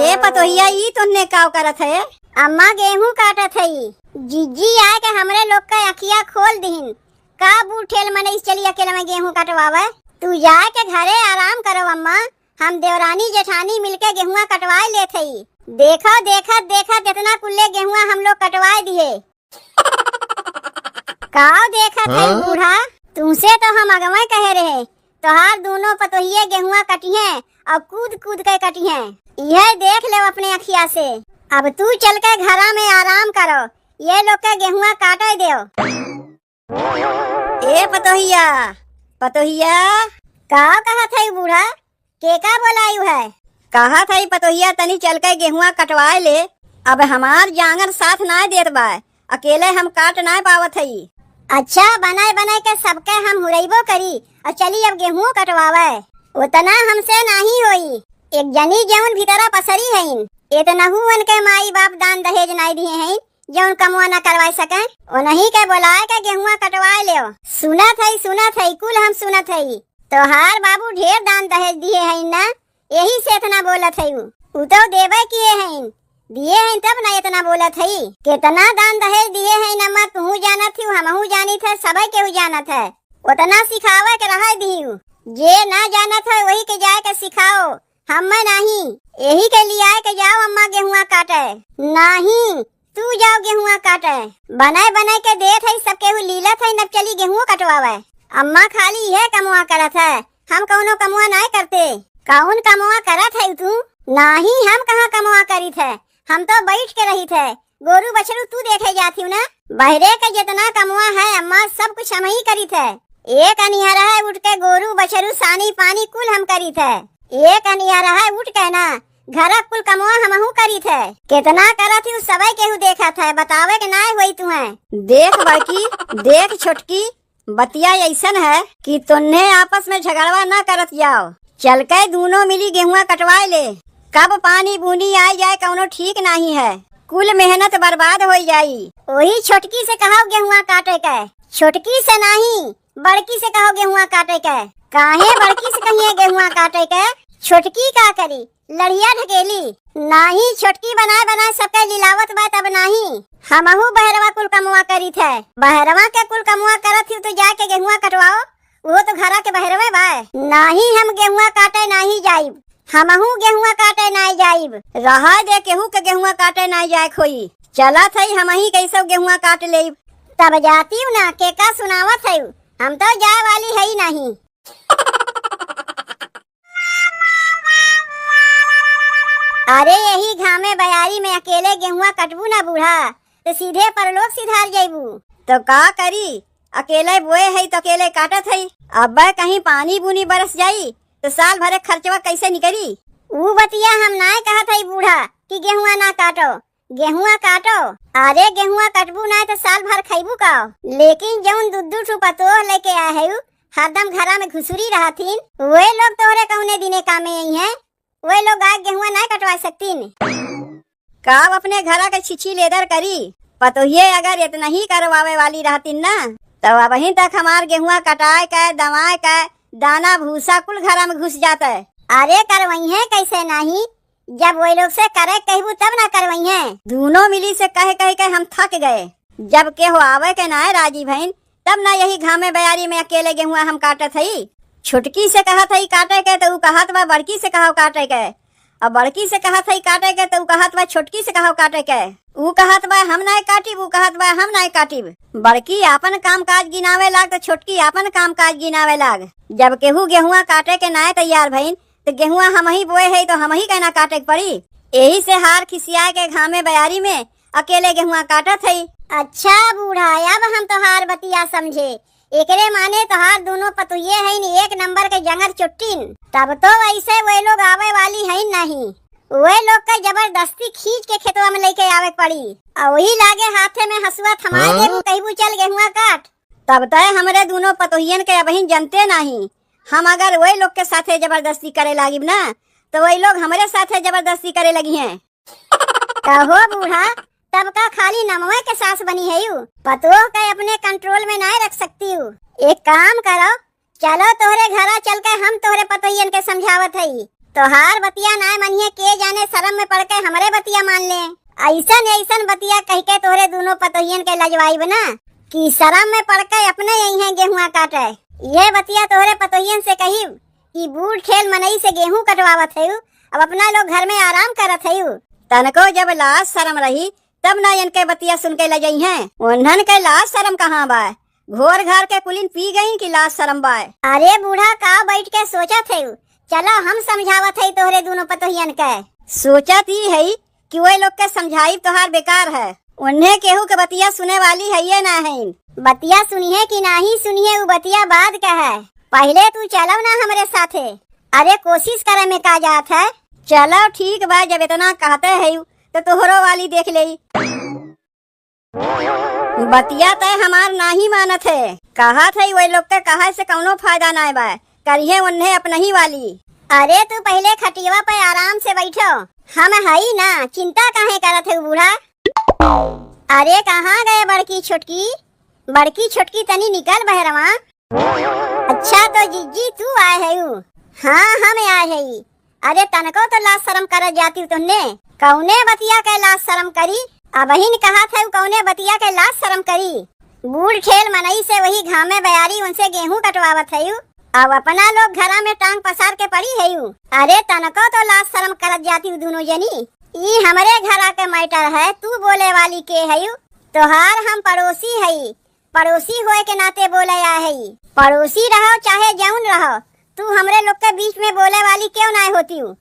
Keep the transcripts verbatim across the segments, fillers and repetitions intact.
ए पतोहिया, ई तोहने काव करत है? अम्मा गेहूं काटत हई। जिज्जी आए के हमरे लोग का अखिया खोल दिहिन। का बूढ़ ठेल मनई चली अकेला में गेहूं कटवावे? तू जाए के घरे आराम करो अम्मा, हम देवरानी जेठानी मिलके गेहुआ कटवाए लेत हई। देखो, देखत देखत इतना कुल्ले गेहुआ हम लोग कटवाए दिए। काव देखत है हाँ? बूढ़ा, तुमसे तो हम अगवे कहे रहे, तोहार दोनों पतोहिए गेहुआ कटिहे और कूद कूद के कटिहे। यह देख ले अपने अखिया से। अब तू चल के घरा में आराम करो, ये लोग के गेहुआ काटे देव। ए पतोहिया, पतोहिया। का कहत है बूढ़ा? के का बोलायु है? कहत है पतोहिया, तनी चल के गेहुआ कटवाए ले। अब हमार जांगर साथ नाय देत बा, अकेले हम काट नाय पावत हई। अच्छा, बनाए बनाए के सबके हम हुरैबो करी और चली अब गेहूं कटवावे। उतना हमसे नाही होई। एक जनी जौन भीतरा पसरी हईन, इतनहु उनके माई बाप दान दहेज नाय दिए हईन, जौन कमवा ना करवाए सके, उन्हीं के बोलाए के गेहुआ कटवाए लेव। सुनत हई, सुनत हई, कुल हम सुनत हई। तोहार बाबू ढेर दान दहेज दिए हईन ना, यही से इतना बोलत हई। उ, उ तो देबे किए हईन, दिए हईन तब ना इतना बोलत हई। कितना दान दहेज दिए हईन अम्मा, तुहू जानत ही, हमहू जानित है, सबे केहू जानत है। उतना सिखावे के रहे दिहू। जे ना जानत है वही के जाए के सिखाओ, हम्मे नाही। यही के लियाए के जाओ अम्मा गेहुआ काटे। नाही, तू जाओ गेहुआ काटे। बनाए बनाए के देत है, सब केहू लीलत है, नब चली गेहुआ कटवावे। अम्मा खाली यह कमवा करत है, हम कौनो कमवा नाय करते। कौन कमवा करत है तू? नाही, हम कहाँ कमवा करित है, हम तो बैठ के रहित है। गोरू बछरू तू देखे जात हिउ ना, बहरे के जितना कमवा है अम्मा, सब कुछ हम ही करित है। एक अनिहर है उठ के गोरू बछरू सानी पानी कुल हम करित है। एक अनिहर है उठ के ना, घर कुल कमवा हमहू करित है। कितना करत हिउ सबे केहू देखत है, बतावे के नाय होई तुहे। देख बड़की, देख छोटकी, बतिया अइसन है कि तोन्हे आपस में झगड़वा ना करत जाओ। चल के दूनो मिली गेहुआ कटवाए ले। कब पानी बूनी आइ जाए कौनो ठीक नाही है। कुल मेहनत बर्बाद होइ जाई। ओही छोटकी से कहो गेहुआ काटे के। छोटकी से नाही, बड़की से कहो गेहुआ काटे के। काहे बड़की से कहिए गेहुआ काटे के? छोटकी का करी? लड़िया ढकेली। नाही, छोटकी बनाए बनाए सबके लिलावत बा तब नाही। हमहू बहरवा कुल कमवा करित है। बहरवा के कुल कमवा करत हिउ तो जाके गेहुआ कटवाओ, वो तो घरा के बहरवे बा। नाही, हम गेहुआ काटे नाही जाइब, हमहू गेहुआ काटे नाही जाइब। रहा दे, केहू के गेहुआ काटे नाही जाए खोई। चलत हई हमही कैसो गेहुआ काट लेइब। तब जातिउ ना, के का सुनावत है, हम तो जाए वाली है ही नाही। अरे यही घामे बयारी में अकेले गेहुआ कटबू ना बूढ़ा, तो सीधे परलोक सिधार जइबू। तो का करी, अकेले बोए हई तो अकेले काटत हई। अब्बे कहीं पानी बूनी बरस जाई तो साल भरे खर्चवा कैसे निकली? ऊ बतिया हम नाय कहत हई बूढ़ा कि गेहुआ ना काटो, गेहुआ काटो। अरे गेहुआ कटबू नाय तो साल भर खइबू का? लेकिन जौन दू दू ठू पतोह लेके आए हऊ, हरदम घरा में घुसुरी रहथिन, वे लोग तोहरे कौने दिने कामे आई हैं? वे लोग आए गेहुआ नाय कटवा सकतीन। का अब अपने घरा के छिछी लेदर करी? पतोहिए अगर इतना ही करवावे वाली रहतीन ना, तो अबहिन तक हमार गेहुआ कटाए के, दवाए के, दाना भूसा कुल घरा में घुस जात है। अरे करवइहें कैसे नाही, जब वही लोग से करे कहबू तब ना करवइहें। दूनो मिली से कहे कहे के हम थक गए। जब केहू आवे के नाय राजी भइन, तब ना यही घामे बयारी में अकेले गेहुआ हम काटत हई। छोटकी से कहत हई काटे के, तो ऊ कहत बा बड़की से कहो काटे के। अब बड़की से कहत हई काटे के, तो ऊ कहत बा छोटकी से कहो काटे के। ऊ कहत बा हम नाय काटिब, ऊ कहत बा हम नाय काटिब। बड़की आपन काम काज गिनावे लाग, तो छोटकी आपन काम काज गिनावे लाग। जब केहू गेहुआ काटे के नाय तैयार भइन, तो गेहुआ हमही बोए हई, तो हमही के ना काटे के पड़ी। एही से हार खिसियाए के घामे बयारी में अकेले गेहुआ काटत हई। अच्छा बूढ़ा, अब हम तोहार बतिया समझे। एकरे माने तोहार दूनो पतोहिए हईन एक नंबर के जंगर चुट्टिन। तब तो वैसे वे लोग आवे वाली हईन नहीं। वे लोग के जबरदस्ती खींच के खेतवा में लेके आवे के पड़ी। और वही लागे हाथे में हसुआ थमाए हाँ? देबू, कहबू चल गेहुआ काट। तब तय हमरे दूनो पतोहियन के अबहिन जनते नाही। हम अगर वे लोग के साथे जबरदस्ती करे लागिब ना, तो वे लोग हमरे साथे जबरदस्ती करे लगिहें। कहो बूढ़ा, तब का खाली नमवे के सास बनी हयू? पतोह के अपने कंट्रोल में नाय रख सकतीउ। एक काम करो, चलो तोहरे घरा चल के हम तोहरे पतोहियन के समझावत हई। तोहार बतिया नाय मनिहे, के जाने सरम में पड़ के हमरे बतिया मान ले। अइसन अइसन बतिया कहि के तोहरे दूनो पतोहियन के लजवाइब ना कि सरम में पड़ के अपने अइहें गेहुआ काटे। इहे बतिया तोहरे पतोहियन से कहिब कि बूढ़ ठेल मनई से गेहूं कटवावत हयू, अब अपना लोग घर में आराम करत हयू। तनको जब लाज सरम रही तब ना इनके बतिया सुन के लजइहें। उन्हन के लाज सरम कहाँ बा? घोर घार के कुलिन पी गईं कि लाज सरम बाय। अरे बूढ़ा, का बैठ के सोचत हयू? चलो हम समझावत हई तोहरे दूनो पतोहियन के। सोचत ई हई कि ओए लोग के समझाई तोहार बेकार है। उन्हें केहू के बतिया सुने वाली हइये ना हईन। बतिया सुनिहे कि नाही सुनिहे, उ बतिया बाद का है। पहिले तू चलो ना हमरे साथे। अरे कोशिश करे में का जात है? चलो ठीक बा, जब इतना कहते हयू तो तोहरो वाली देख लेई। बतिया तय हमार नाही मानत है। कहत है, वही लोग के कहे से कौनो फायदा नाय बा, करिहे उन्हें अपनही वाली। अरे तू पहिले खटियवा पे आराम से बैठो, हम हई ना, चिंता काहे करत है बूढ़ा? अरे कहाँ गए बड़की छोटकी? बड़की छोटकी तनी निकल बहरवा। अच्छा तो जिज्जी तू आए हयू? हाँ हम आए हई। अरे तनको तो लाज शरम कर जाती तुमने, कौने बतिया के लाज शरम करी? अबहिन कहत हयू कौने बतिया के लाज शरम करी? बूढ़ ठेल मनई से वही घामे बयारी उनसे गेहूं कटवावत हयू, अब अपना लोग घरा में टांग पसार के पड़ी हयू। अरे तनको तो लाज शरम करत जाती दूनो जनी। ई हमरे घरा के मैटर है, तू बोले वाली के हयू? तोहार हम पड़ोसी हई, पड़ोसी होए के नाते बोले आए हई। पड़ोसी रहो चाहे जौन रहो, तू हमरे लोग के बीच में बोले वाली क्यों नाय होती हूँ?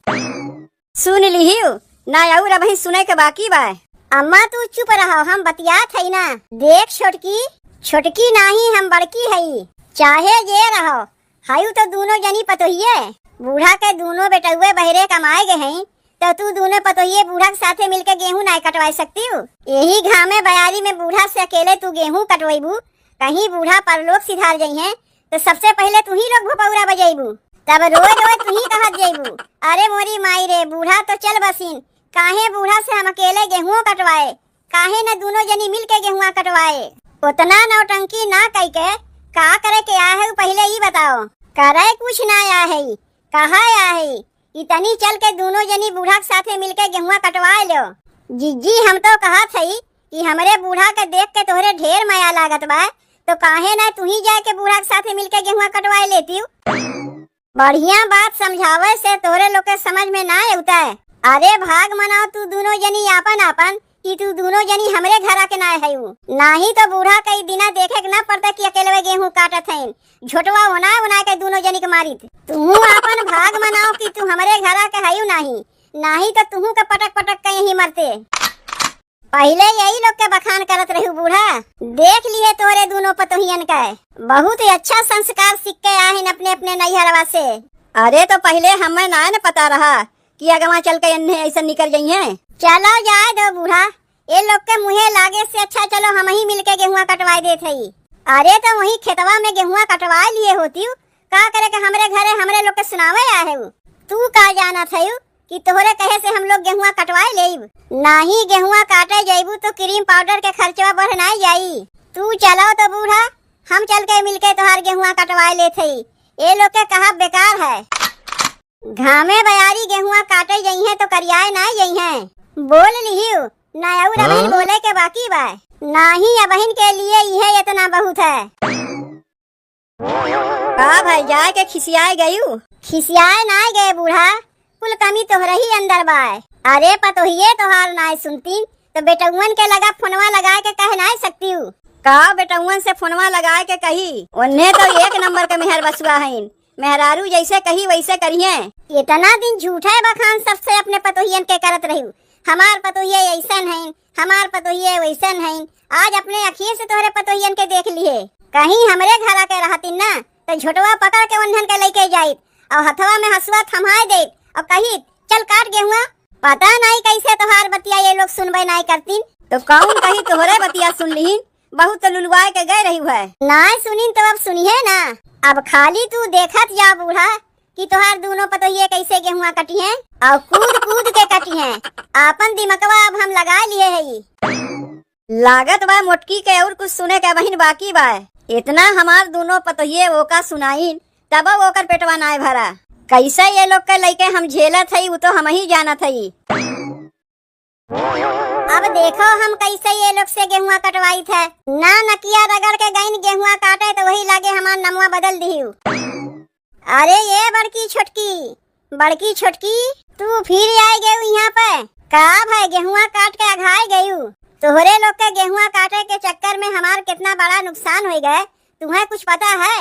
सुन लिहियो ना, और अबही सुने के बाकी बा। अम्मा तू चुप रहो, हम बतियात हई ना। देख छोटकी, छोटकी नाही हम बड़की हई, चाहे जे रहो, हयू तो दूनो जनी पतोहिए। बूढ़ा के दूनो बेटउए बहरे कमाए गए हैं, तो तू दूनो पतोहिए बूढ़ा के साथे मिलके गेहूं नाय कटवाए सकती हूँ? यही घामे बयारी में बूढ़ा से अकेले तू गेहूं कटवैबू, कहीं बूढ़ा परलोक सिधार जइहें, तो सबसे पहिले तू ही लोग भोपौरा बजैबू, तब रोए रोए तू ही कहत जैबू, "अरे मोरी माई रे, बूढ़ा तो चल बसिन, काहे बूढ़ा से हम अकेले गेहूं कटवाए, काहे न दूनो जनी मिल के गेहुआ कटवाए?" उतना नौटंकी ना कई के का करे के आ है, पहिले ई बताओ। करे कुछ ना आ है, कहा आ है, इतनी चल के दूनो जनी बूढ़ा के साथे मिलके गेहुआ कटवा लो। जिज्जी, हम तो कहत हई कि हमरे बूढ़ा के देख के तोहरे ढेर मया लागत बा, तो काहे ना तू ही जाए के बूढ़ा के साथे मिलके गेहुआ कटवाए लेती? बढ़िया बात समझावे से तोहरे लोग के समझ में ना अउता है। अरे भाग मनाओ तू दूनो जनी आपन आपन, कि तू दूनो जनी हमरे घरा के ना हयू। नाही तो बूढ़ा कई दिना देखे के ना पड़ता कि अकेलवे गेहूं काटत हैं। झोटवा ओनाए ओनाए के दूनो जनी के मारित। तू आपन भाग मनाओ कि तू हमरे घरा के हयू नाही, नाही तो तुहू के पटक पटक के यहीं मरते। पहिले यही लोग के बखान करत रहू बूढ़ा, देख लिए तोरे दूनो पतोहियन के, बहुत ही अच्छा संस्कार सीख के आहिन अपने अपने नैहरवा से। अरे तो पहिले हमें ना न पता रहा कि अगवा चल के इन्हें ऐसा निकल जाइए। चलो जाए दो बूढ़ा, ए लोग के मुँहे लागे से अच्छा चलो हम ही मिलके गेहुआ कटवाए देत हई। अरे तो वही खेतवा में गेहुआ कटवाए लिए होती, का करे के हमरे घरे हमरे लोग के सुनावे आए हऊ? तू का जानत हऊ कि तोहरे कहे से हम लोग गेहुआ कटवाए लेब? नाही, गेहुआ काटे जइबू तो क्रीम पाउडर के खर्चवा बढ़ नाई जाई। तू चलो तो बूढ़ा, हम चल के मिलके तोहार गेहुआ कटवाए लेत हई। ए लोग के कहब बेकार है। घामे बयारी गेहुआ काटे जइहें तो करियाए नाई जइहें। बोल लिहियो, ना और अबहिन हाँ? बोले के बाकी बा। नाही, अबहिन के लिए इहे इतना बहुत है। का भाई, जाए के खिसियाए गयू? खिसियाए नाय गए बूढ़ा, कुल कमी तोहरे ही अंदर बाय। अरे पतोहिए तोहार नाय सुनतीन, तो बेटउअन के लगा फोनवा लगाए के कह नाय सकतीउ? का बेटउअन से फोनवा लगाए के कही? ओन्हे तो एक नंबर के मेहर बसुआ हईन, मेहरारू जैसे कही वैसे करिहें। इतना दिन झूठे बखान सबसे अपने पतोहियन के करत रही, हमार पतोहिए ऐसन हईन, हमार पतोहिए वैसन हईन। आज अपने अखिए से तोहरे पतोहियन के देख लिहे। कहीं हमरे घरा के रहतिन ना, तो झोटवा पकड़ के ओन्हन के लइके जाइत, और हथवा में हसुआ थमाए देइत, और कहित, "चल काट गेहुआ।" पता नाई कैसे तोहार बतिया ये लोग सुनबे नाई करतिन। तो कौन कही तोहरे बतिया सुन लिहिन, बहुत तो लुलुआए के गए रही है। नाई सुनिन तो अब सुनिहे ना। अब खाली तू देखत जा बूढ़ा, कि तोहार दूनो पतोहिए कैसे गेहुआ कटिहें और कूद कूद के कटिहें। आपन दिमकवा अब हम लगा लिए हई। लागत बा मोटकी के और कुछ सुने के बहिन बाकी बा। इतना हमार दूनो पतोहिए ओका सुनाइन, तब ओकर पेटवा नाय भरा। कैसे ये लोग के लइके हम झेलत हई, उ तो हमहीं जानत हई। अब देखो हम कैसे ये लोग से गेहुआ कटवाइत है। ना नकिया रगड़ के गइन गेहुआ काटे तो वही लागे हमार नमवा बदल दिहू। अरे ये बड़की छोटकी, बड़की छोटकी, तू फिर आइ गयू यहाँ पे? का भाई, गेहुआ काट के अघाइ गयू? तोहरे लोग के गेहुआ काटे के चक्कर में हमार कितना बड़ा नुकसान होइ गए, तुम्हें कुछ पता है?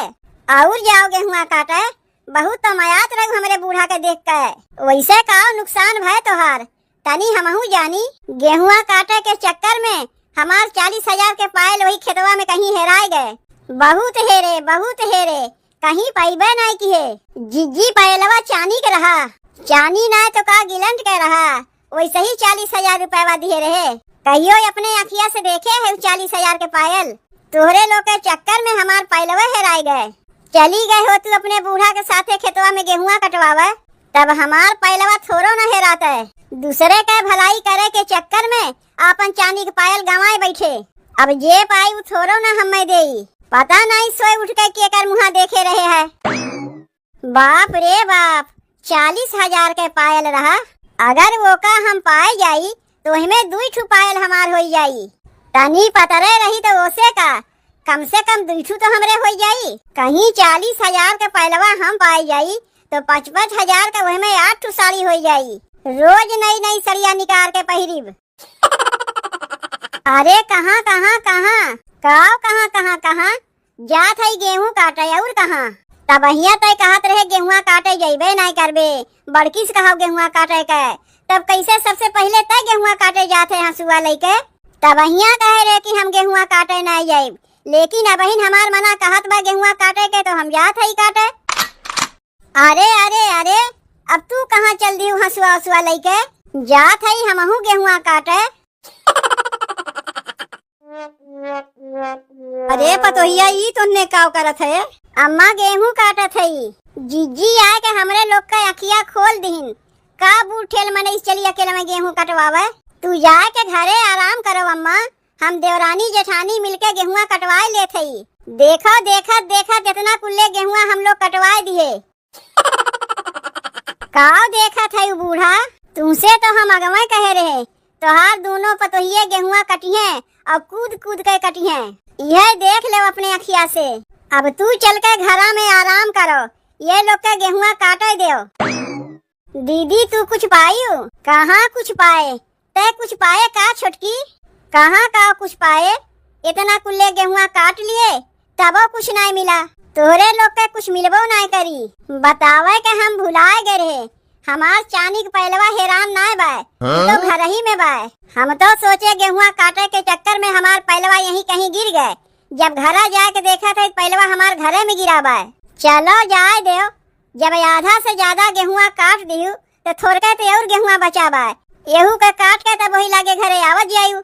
और जाओ गेहुआ काटे, बहुत तमायात रहू हमरे बूढ़ा के देख के। वैसे का नुकसान भय तोहार, तनी हमहू जानी। गेहुआ काटे के चक्कर में हमार चालीस हजार के पायल वही खेतवा में कहीं हेराय गए। बहुत हेरे, बहुत हेरे, कहीं पइबे नाहीं किहे। जिज्जी, पायलवा चानी के रहा, चानी नाहीं तो का गिलंट के रहा, वैसे ही चालीस हजार रुपयवा दिहे रहे। कहियो अपने अखिया से देखे है उ चालीस हजार के पायल? तोहरे लोग के चक्कर में हमार पायलवे हेराय गए। चली गए हो तू अपने बूढ़ा के साथे खेतवा में गेहुआ कटवावे, तब हमार पायलवा थोरो न हेरात है। दूसरे के भलाई करे के चक्कर में आपन चानी के पायल गंवाए बैठे। अब जे पाई उ थोरो न हमें देई। पता नाहीं सोए उठ के केकर मुँहा देखे रहे है। बाप रे बाप, चालीस हजार के पायल रहा, अगर वोका हम पाए जाई तो ओहिमे दुई ठू पायल हमार होई जाई। तनी पतरे रही तो ओसे का, कम से कम दुई ठू तो हमरे होई जाई। कहीं चालीस हजार के पायलवा हम पाए जाई तो पाँच पाँच हजार के ओहिमे आठ ठू साड़ी होई जाई। रोज नई नई सड़िया निकार के पहिरिब। अरे कहाँ, कहाँ, कहाँ? काव कहाँ, कहाँ, कहाँ? जात हई गेहूँ काटे, और कहाँ? तबहिया तय कहत रहे गेहुआ काटे जइबे नाहीं करबे, बड़की से कहव गेहुआ काटे के, तब कैसे सबसे पहिले तय गेहुआ काटे जात है हँसुआ लइके? तबहिया कहे रहे कि हम गेहुआ काटे नाहीं जाइब, लेकिन अबहिन हमार मना कहत बा गेहुआ काटे के, तो हम जात हई काटे। अरे, अरे, अरे, अब तू कहाँ चल दिहू हँसुआ उसुआ लइके? जात हई हमहू गेहुआ काटे। अरे पतोहिया, ई तोहने काव करत है? अम्मा, गेहूँ काटत हई। जिज्जी आए के हमरे लोग का अखिया खोल दिहिन। का बूढ़ ठेल मनई चली अकेले में गेहूँ कटवावे? तू जाए के घरे आराम करो अम्मा, हम देवरानी जेठानी मिलके गेहुआ कटवाए लेत हई। देखो, देखत देखत इतना कुल्ले गेहुआ हम लोग कटवाए दिए। काव देखत है उ बूढ़ा? तुमसे तो हम अगवे कहे रहे, तोहार दोनों पतोहिए गेहुआ कटिहे और कूद कूद के कटिहे। यह देख ले अपने अखिया से। अब तू चल के घरा में आराम करो, ये लोग के गेहुआ काटे देव। दीदी, तू कुछ पायू? कहाँ कुछ पाए? तै कुछ पाए का छोटकी? कहाँ का कुछ पाए? इतना कुल्ले गेहुआ काट लिए, तबो कुछ नाय मिला। तोहरे लोग के कुछ मिलबो नाय करी। बतावे के हम भुलाए गए रहे, हमार चानी के पैलवा हेरान नाय बाय, उ तो हाँ? घरही में बाय। हम तो सोचे गेहुआ काटे के चक्कर में हमार पैलवा यहीं कहीं गिर गए। जब घरा जाए के देखत है, पैलवा हमार घरे में गिरा बाय। चलो जाए देव, जब आधा से ज्यादा गेहुआ काट दिहू, तो थोड़के ते और गेहुआ बचा बा। एहू के काट के तब वही लागे घरे आवत जायू।